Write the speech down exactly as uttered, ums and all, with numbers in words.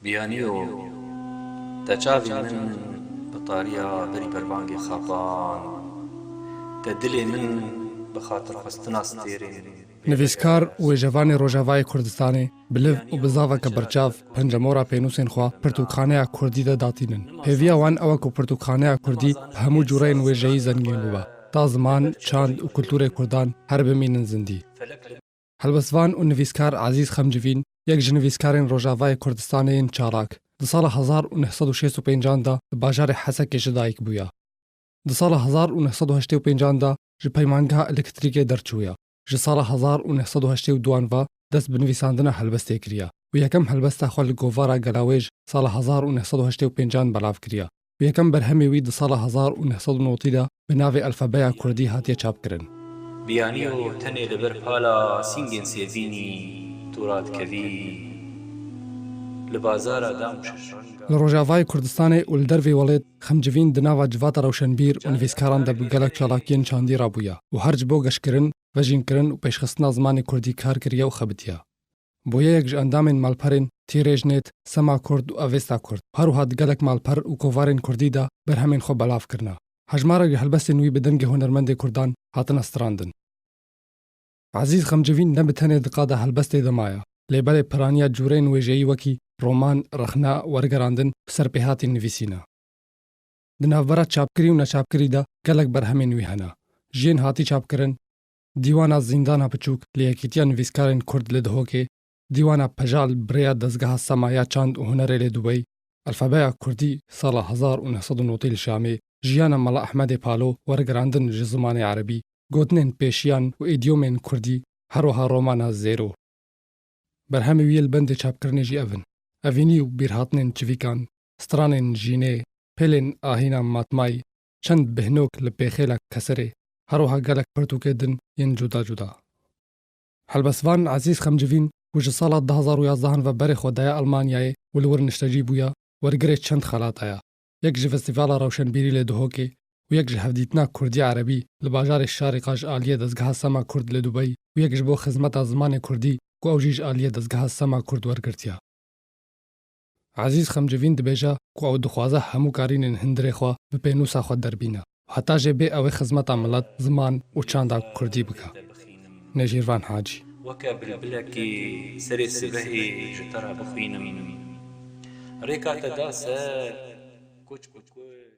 Biyaniyo, te çavên min bi tariya berî berbangê xapand, te dilê min bi xatirxwestina stêrên. Nivîskar û wêjevanê Rojavayê Kurdistanê bi liv û bi zaveke berçav pencemora pênûsên xwe pirtûkxaneya kurdî de datînin. Hêviya wan ew e ku pirtûkxaneya kurdî bi hemû cûreyên wêjeyî zengîn bibe, ta ziman, çand û kulturê kurdan her bimînin zindî. Helbestvan û nivîskar Ezîz Xemcivîn yek ji nivîskarên Rojavayê Kurdistanê yên çalak. Di sala hezar û neh sed û şêst û pêncan de di bajarê Hesekê ji dayik bûya. Di sala hezar û neh sed û heştê û pêncan de ji peymangeha elektrîkê derçûya. Ji sala hezar û neh sed û heştê û duan ve dest bi nivîsandina helbestê kiriya û yekem helbesta xwe li govara Gelawêj sala hezar û neh sed û heştê û pêncan belav kiriya û yekem berhemê wî di sala hezar û neh sed û notî de bi navê Alfabeya Kurdî hatiye çapkirin. Biyaniyo, tenê li ber pala sîngên sêvînî tu radikevî, li bazara dam û şeş renga. Li Rojavayê Kurdistanê û li dervê welêt Xemcivîn di nava civata rewşenbîr û nivîskaran de bi gelek çalakiyên çandî rabûya û her ji bo geşkirin, vejînkirin û pêşxistina zimanê kurdî kar kiriye û xebitiye. Bûye yek ji endamên malperên Tîrêj Nêt, Sema Kurd û Avesta Kurd. Her wiha di gelek malper û kovarên kurdî de berhemên xwe belav kirine. Hejmarek ji helbestên wî bi dengê hunermendê kurdan hatine strandin. Ezîz Xemcivîn ne bi tenê di qada helbestê de maye, lê belê piraniya cûreyên wêjeyî wekî roman, rexne, wergerandin bi serpêhatî nivîsîne. Di navbera çapkirî û neçapkirî de gelek berhemên wî hene. Ji yên hatî çapkirin, Dîwana Zîndana Piçûk li Yekîtiya Nivîskarên Kurd li Dihokê, Dîwana Pejal bi rêya Dezgeha Sema ya Çand û Hunerê li Dubey, Alfabeya Kurdî sala hezar û neh sed û notî li Şamê, Jiyana Mela Ehmedê Palo, wergerandin ji zimanê erebî, gotinên pêşiyan û îdyomên kurdî, her wiha romana Zêro. Berhemê wî yê li bendê çapkirinê jî ev in: Evînî û Bîrhatinên Çivîkan, Stranên Jînê, Pêlên Ahîna Matmayî, Çend Bihnok li Pêxêla Keserê, her wiha gelek pirtûkê din yên cuda cuda. Helbestvan Ezîz Xemcivîn, ku ji sala du hazar û yazdehan ve berê xwe daye Almanyayê û li wir niştecî bûya, wergirê çend xelata ye. Yek ji Festîvala Rewşenbîrî li Dihokê û yek ji Hevdîtina Kurdî Erebî li bajarê Şarîqa ji aliyê Dezgeha Sema Kurd li Dubey û yek ji bo xizmeta zimanê kurdî ku ew jî ji aliyê Dezgeha Sema Kurd wergirtiye. Ezîz Xemcivîn dibêje ku ew dixwaze hemû karînên hundirê xwe bi pênûsa xwe derbîne û heta jê bê ew ê xizmeta milet, ziman û çanda kurdî bike. Nêjîrvan Hacî. Weke bilbilekê serê sibehê ji te re bixwînim. Rêka te da ser koç bi koç.